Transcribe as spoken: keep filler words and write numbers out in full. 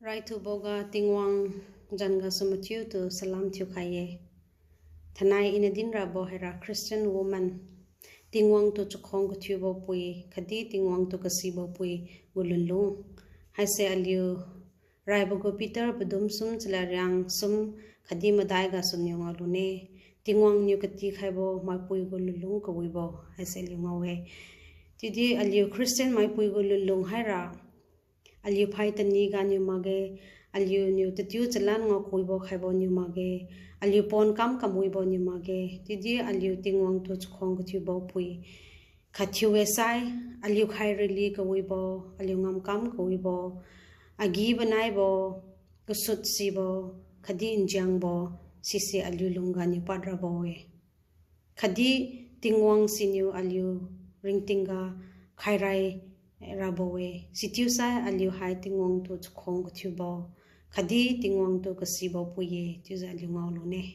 Raithuboga Tingwang zan gasu mathiutu salam thiukhai-e. Thainai iniu dinrabo haira Christian woman, Tingwang tu chakhuang kathiubo pui khatdi Tingwang tu kasibo pui gu lunlung haise aliu raibo gu Peter padum sum chalad riang sum khatdi madai gasu niu ngaolune. Tingwang niu katikhaibo maipui gu lunlung kawibo haise aliu ngao-e. Chiudi aliu Christian maipui gu lunlung haira aliu phai tani ganiu makge, aliuniu tatiu chalan ngao kawibo khaibo niu makge, aliu pon kam kamwibo niu makge, chiudi aliu Tingwang tu chakhuang kathiubo pui khathiu-e sai, aliu khairili kawibo, aliu ngamkam kawibo, agi-banaibo, kasut sibo, khatdi njiangbo, sise aliu lungganiu padrabo-e. Khatdi Tingwang siniu aliu ringtingga khairai rabo-e. Sichiusai aliu hai Tingwang tu chakhuang kathiubo khatdi Tingwang tu kasibo pui-e chiujiu aliu ngaolune.